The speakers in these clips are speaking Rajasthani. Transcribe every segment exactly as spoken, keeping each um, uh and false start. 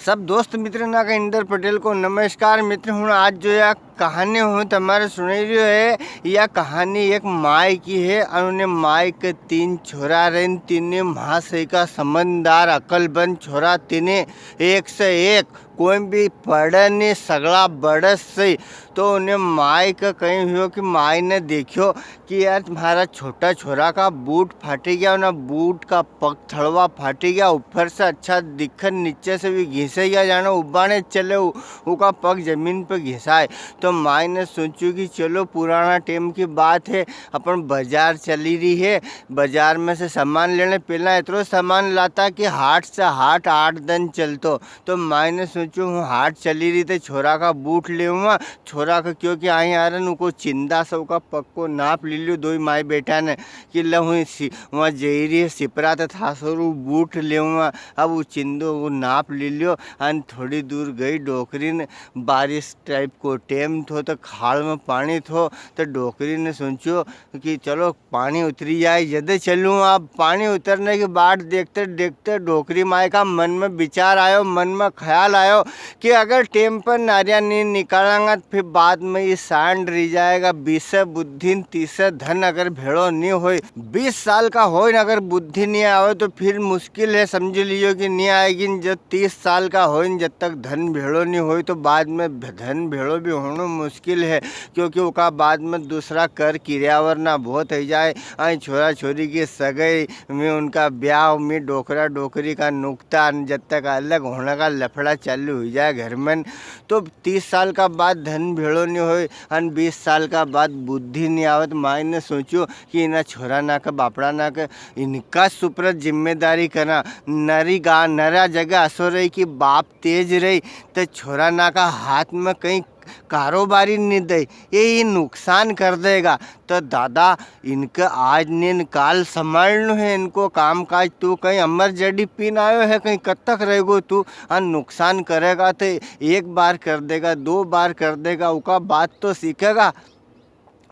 सब दोस्त मित्र ना का इंदर पटेल को नमस्कार। मित्र, हूँ आज जो या कहानी हूँ तमारे सुनाई रह्यो है, या कहानी एक माय की है। और उन्हें माय के तीन छोरा रहे, तीन महाशय का समझदार अकलबंद छोरा, तीने एक से एक, कोई भी पढ़े नहीं, सगला बड़स से। तो उन्हें माय का कहीं हुयो कि माय ने देखियो कि यार, तुम्हारा छोटा छोरा का बूट फाटी गया ना, बूट का पग थड़वा फाटी गया, ऊपर से अच्छा दिखे, नीचे से भी घिसे गया, जाने उबाने चले, उ-, उका पग जमीन पे घिसाए। तो माई ने सोचू कि चलो, पुराना टेम की बात है, अपन बाजार चली रही है, बाजार में से सामान लेने। पहला इतरो सामान लाता कि हाट से हाट आठ दिन चलतो। तो माई ने सोचू, हूँ हाट चली रही, तो छोरा का बूट लेऊंगा। छोरा का क्यों कि आई आ रहा, उनको चिंदा से उका पग को नाप ले लियो, दोई माई बेटा ने, कि ले हूँ सि-, वहाँ जई रही है सिपरा, तो था सरू बूट लेऊंगा। अब वो चिंदो वो नाप ले लियो, अन थोड़ी दूर गई डोकरी ने, बारिश टाइप को टेम थो, तो खाल में पानी थो, तो डोकरी ने सोचो कि चलो पानी उतरी जाए, जदे चलूँ। अब पानी उतरने की बाट देखते देखते डोकरी माई का मन में विचार आयो, मन में ख्याल आयो कि अगर टेम पर नारिया नी निकालांगा, तो फिर बाद में ये सांड रह जाएगा। बीसे बुद्धि न तीसे धन अगर भेड़ो नी होए, बीस साल का होए न अगर बुद्धि नी आवे, तो फिर मुश्किल है, समझ लियो कि नी आएगी। न जब तीस साल का होए न जब तक धन भेड़ो नी होए, तो बाद में भ-, धन भेड़ो भी होनो मुश्किल है, क्योंकि उका बाद में दूसरा कर किरियावर ना बहुत हो जाए। आई छोरा छोरी की सगाई में, उनका ब्याह में, डोकरा डोकरी का नुकता, न जब तक अलग होने का लफड़ा चालू हो जाए घर में, तो तीस साल का बाद धन भेड़ो नी होए, अन बीस साल का बाद बुद्धि नी आवत। माई ने सोचो कि इना छोरा ना के, बापड़ा ना के, इनका सुप्रत जिम्मेदारी करा। नरी गा-, नरा जगह असो रही कि बाप तेज रही, तो छोरा ना का हाथ में कहीं कारोबारी नी दे, ये ही नुकसान कर देगा। तो दादा, इनके आज ने काल संभालनो है, इनको काम काज। तू कहीं अमर जड़ी पीन आयो है, कहीं कद तक रहेगो तू? अन नुकसान करेगा तो एक बार कर देगा, दो बार कर देगा, उका बात तो सीखेगा।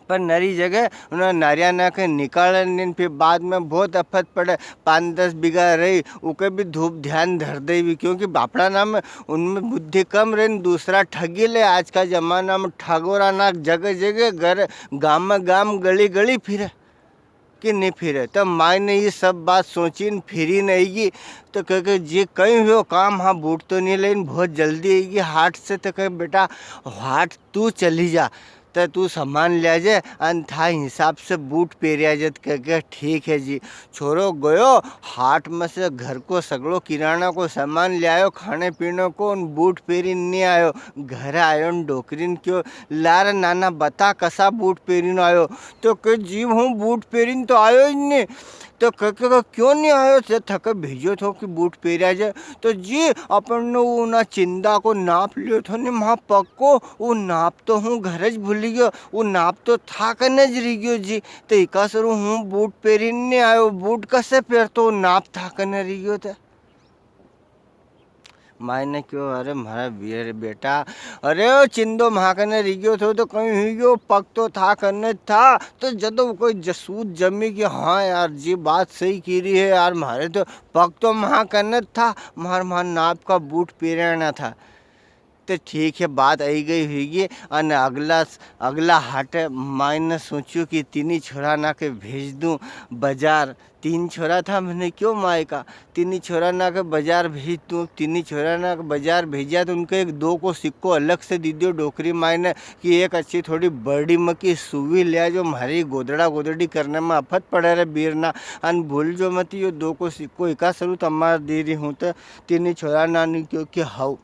पर नरी जगह उन्हें नारिया ना के निकालन नी, फिर बाद में बहुत आफत पड़े। पाँच दस बीघा रही, उके भी धूप ध्यान धर देवी, क्योंकि बापड़ा ना में उनमें बुद्धि कम रही, दूसरा ठगी ले। आज का जमाना में ठगोरा ना जगह जगह, घर, गाम में गाम, गली गली फिरे कि नी फिरे। तो माई ने ये सब बात सोची न फिरी न आईगी, तो कह के, "जी, कहीं हुयो काम, हाँ, बूट तो नी लेन, बहुत जल्दी आईगी हाट से।" तो कहे, "बेटा, हाट तू चली जा, तो तू सामान ले जे, अन था हिसाब से बूट पेरिया जे।" तो कह के, "ठीक है जी।" छोरो गयो, हाट में से घर को सगळो किराना को सामान ले आयो, खाने पीने को, न बूट पेरी नी आयो। घर आयो न डोकरी ने क्यो, "ला रे नाना, बता कसा बूट पेरी न आयो?" तो के, "जी हूँ बूट पेरी न तो आयो ही नी।" तो के, के, के, "क्यों नी आयो? जे थके भेजो थो कि बूट पेरिया जे।" तो जी अपन ने वो ना चिंदा को नाप लियो थो ने, वहाँ पक्को वो नाप तो हूँ घर ज भूली गयो, वो नाप तो था कने ज रही गयो जी। तो इका सरू हूँ बूट पेरी ने आयो, बूट कसे पेरतो, नाप था कने रही गयो। तो माई ने क्यो, "अरे म्हारा वीर बेटा, अरे ओ चिंदो म्हा कने रही गयो थो तो कहीं हुई गयो, पग तो था कने था।" तो जदो कोई जसूत जमी कि हाँ यार, जी बात सही की रही है यार, म्हारे तो पग तो म्हा कने था, म्हार, म्हार नाप का बूट पेराना था। तो ठीक है, बात आई गई हुई। अन अगला, अगला हाटे माई ने सोचू कि तीनी छोरा ना के भेज दूं बाजार। तीन छोरा था, मैंने क्यो माई का, तीनी छोरा ना के बाजार भेज दूं। तीनी छोरा ना के बाजार भेजा तो उनके एक दो को सिक्को अलग से दी दियो डोकरी माई ने कि एक अच्छी थोड़ी बड़ी मकी सुवी ले आ, जो म्हारी गोदड़ा गोदड़ी करने में आफत पड़े रे बीर ना। अन भूल जो मत, यो दो को सिक्को इका सरू तमार दे रही हूँ। तो तीनी छोरा ना ने क्यो कि हाउ।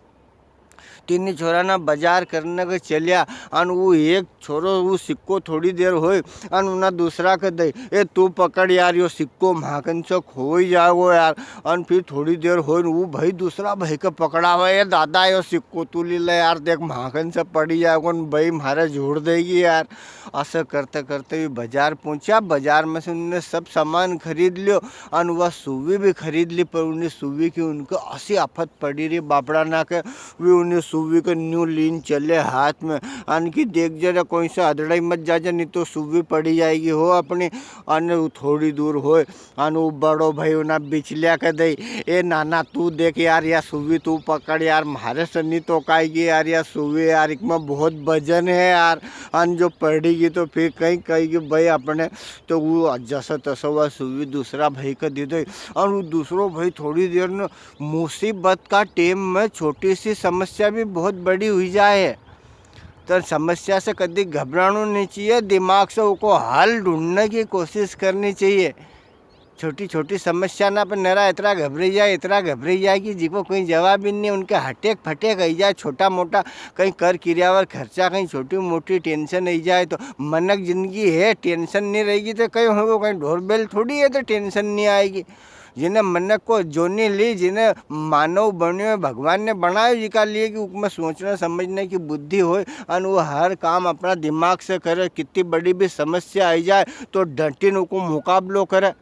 तीनी छोरा ना बाजार करने के चलिया, अन वो एक छोरो वो सिक्को थोड़ी देर होय, अन उना दूसरा के दे, "ए तू पकड़ यार, यो सिक्को म्हाकन से खोई जाएगो यार।" अन फिर थोड़ी देर होय, वो भाई दूसरा भाई के पकड़ावे, "ए दादा, यो सिक्को तू ले ले यार, देख म्हाकन से पड़ी जाएगो, न भाई म्हारे झूड़ देगी यार।" ऐसे करते करते भी बाजार पहुंचा। बाजार में से उनने सब सामान खरीद लियो, अन वह सुवी भी खरीद ली, पर उन्हें सुवी की उनको ऐसी आफत पड़ी रही बापड़ा ना के, वे उन्हें सुवी के न्यू लीन चले हाथ में। अन की देख जरा कोई से अदड़ाई मत जाजे, नी तो सुवी पड़ी जाएगी हो अपनी। अन उ थोड़ी दूर होय, अन उ बड़ो भाई उना बिचलिया के दे, "ए नाना, तू देख यार, या सुवी तू पकड़ यार, म्हारे से नी तोकाएगी यार, या सुवी यार, इकमें बहुत वजन है यार, अन जो पड़ेगी तो फिर कहीं कहेगी भाई अपने।" तो वो जैसा तैसा वा सुवी दूसरा भाई के दे दे, अन वो दूसरो भाई थोड़ी देर न मुसीबत का टेम में छोटी सी समस्या भी बहुत बड़ी हुई जाए। तो समस्या से कदी घबराणो नी चाहिए, दिमाग से उको हल ढूंढने की कोशिश करनी चाहिए। छोटी छोटी समस्या ना पर नरा इतरा घबराई जाए, इतरा घबराई जाए कि जिको कोई जवाब ही नी, उनके हटेक फटेक आई जाए, छोटा मोटा कहीं कर किरियावर खर्चा, कहीं छोटी मोटी tension आई जाए। तो मनक जिंदगी है, tension नी रहेगी तो कहीं होगो, कहीं ढोर बैल थोड़ी है तो tension नी आएगी। जिने मनक को जोनी ली, जिने मानव बण्यो है, भगवान ने बणायो जिका लिए कि उकमें सोचने समझने की बुद्धि होय, अन वो हर काम अपना दिमाग से करे, कितनी बड़ी भी समस्या आई जाए तो डटिन उको मुकाबलो करे।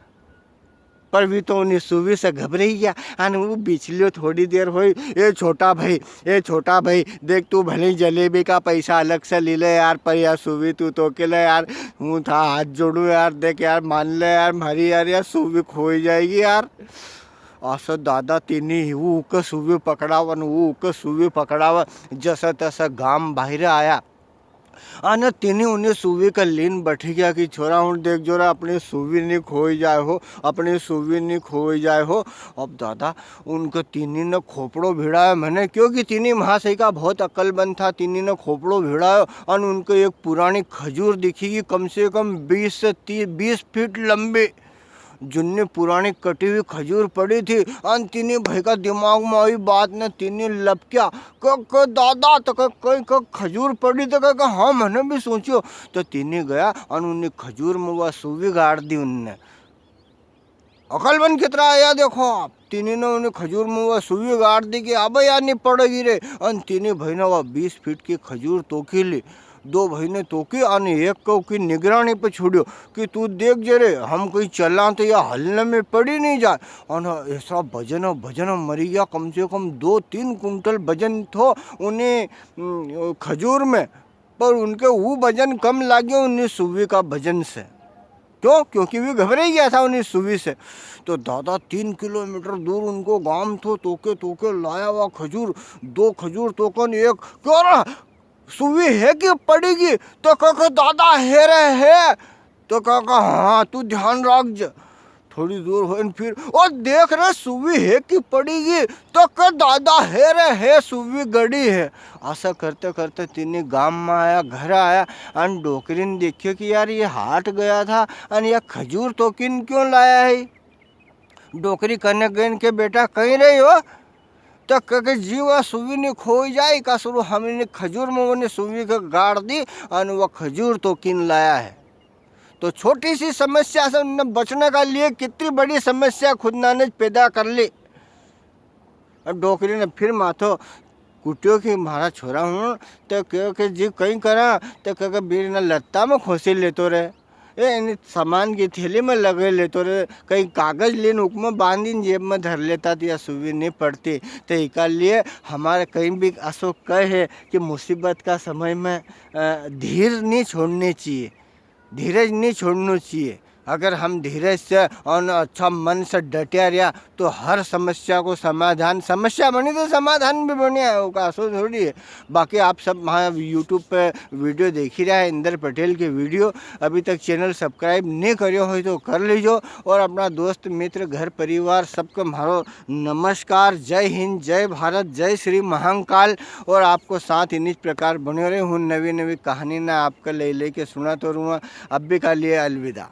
पर वी तो उनी सुवी से घबराई गया, अन वो बिचलियो थोड़ी देर होई, "ए छोटा भाई, ए छोटा भाई, देख तू भले ही जलेबी का पैसा अलग से ले ले यार, पर या सुवी तू तोकी ले यार, हूँ था हाथ जोड़ू यार, देख यार मान ले यार, म्हारी यार, या सुवी खोई जाएगी यार।" असा दादा तीनी ही वो उके सुवी पकड़ावा न वो उके सुवी पकड़ावा, जसा तसा गाम बाहर आया। अने तीनी उनी सुवी के लीन बैठी गया कि छोरा हुण देख जोरा, अपनी सुवी नी खोई जाए हो, अपनी सुवी नी खोई जाए हो। अब दादा उनके तीनी ने खोपड़ो भिड़ायो। मैंने क्यों कि तीनी महाशय का बहुत अकलमंद था, तीनी ने खोपड़ो भिड़ायो अन उनके एक पुरानी खजूर दिखी कि कम से कम बीस से तीस, बीस फीट लंबी। जिन्नी पुरानी कटी हुई खजूर पड़ी थी, अन तीनी भाई का दिमाग में आई बात ने तीनी लपक्या, "क, क दादा, तो क, कई क खजूर पड़ी?" तो कह, "हाँ, मैंने भी सोचियो।" तो तीनी गया अन उन्नी खजूर में वा सुवी गाड़ दी उनने। अकलमंद कितरा आया देखो आप। तीनी ने उन्नी खजूर में वा सुवी गाड़ दी कि अब या नी पड़ेगी रे। अन तीनी भाई ने वा बीस फीट की खजूर तोकी ली। दो भाई ने तोकी अन एक को की निगरानी पे छोड़्यो कि तू देख जे रे, हम कहीं चला तो या हलने में पड़ी नी जाए। अन ऐसा वजन, वजन मरी गया, कम से कम दो तीन कुंटल वजन थो उन्नी, उम, खजूर में। पर उनके वो वजन कम लाग्यो उन्नी सुवी का वजन से। क्यों? क्योंकि वी घबराई गया था उन्नी सुवी से। तो दादा तीन किलोमीटर दूर उनको गाम थो, तोके तोके लाया वा खजूर, दो खजूर तोकन एक, "क्यों रे, सुवी है कि पड़ीगी?" तो कह के, "दादा है रे, है।" तो कह के, "हाँ, तू ध्यान राख जे।" थोड़ी दूर होई न फिर, "ओ देख रे, सुवी है कि पड़ीगी?" तो कह, "दादा है रे, है, सुवी गड़ी है।" असा करते करते तीनी गाम में आया, घर आया, अन डोकरी ने देख्यो कि यार, ये हाट गया था, अन या खजूर तोकी न क्यों लाया है? डोकरी कने गई न के, "बेटा, कहीं रही हो?" तो कह के, "जी, वा सुवी नी खोई जाए, का सरू हमने खजूर में उन्नी सुवी के गाड़ दी, अन वा खजूर तोकी न लाया है।" तो छोटी सी समस्या से उनने बचने का लिए कितनी बड़ी समस्या खुद नाने पैदा कर ली। अब डोकरी ने फिर माथो कुट्यो कि म्हारा छोरा हूँ, तो कहो कि "जी, कई करा?" तो कह के, "बीर ना लत्ता में खोसी लेतो रे, ए, इन सामान की थैली में लगे लेतो रे, कई कागज लेन उक में बांधीन जेब में धर लेता, तो या सुवी नी पड़ती।" तो इका लिए हमारे कहीं भी असो कहे कि मुसीबत का समय में, अ, धीर नी छोड़नी चाहिए। धीरज नी छोड़नो चाहिए। अगर हम धीरज से और अच्छा मन से डटिया रहा, तो हर समस्या को समाधान, समस्या बनी तो समाधान भी बनिया है, वो का असो थोड़ी है। बाकी आप सब वहाँ YouTube पे video देखी रहा है, इंदर पटेल के video। अभी तक channel subscribe नी करियो हो तो कर लीजो, और अपना दोस्त, मित्र, घर परिवार सबको म्हारो नमस्कार। जय हिंद, जय भारत, जय श्री महाकाल। और आपको साथ इन्हीं प्रकार बने रहे हूँ, नवी नवी कहानी ना आपका ले लेके सुनातो रहूँगा। अभी का लिए अलविदा।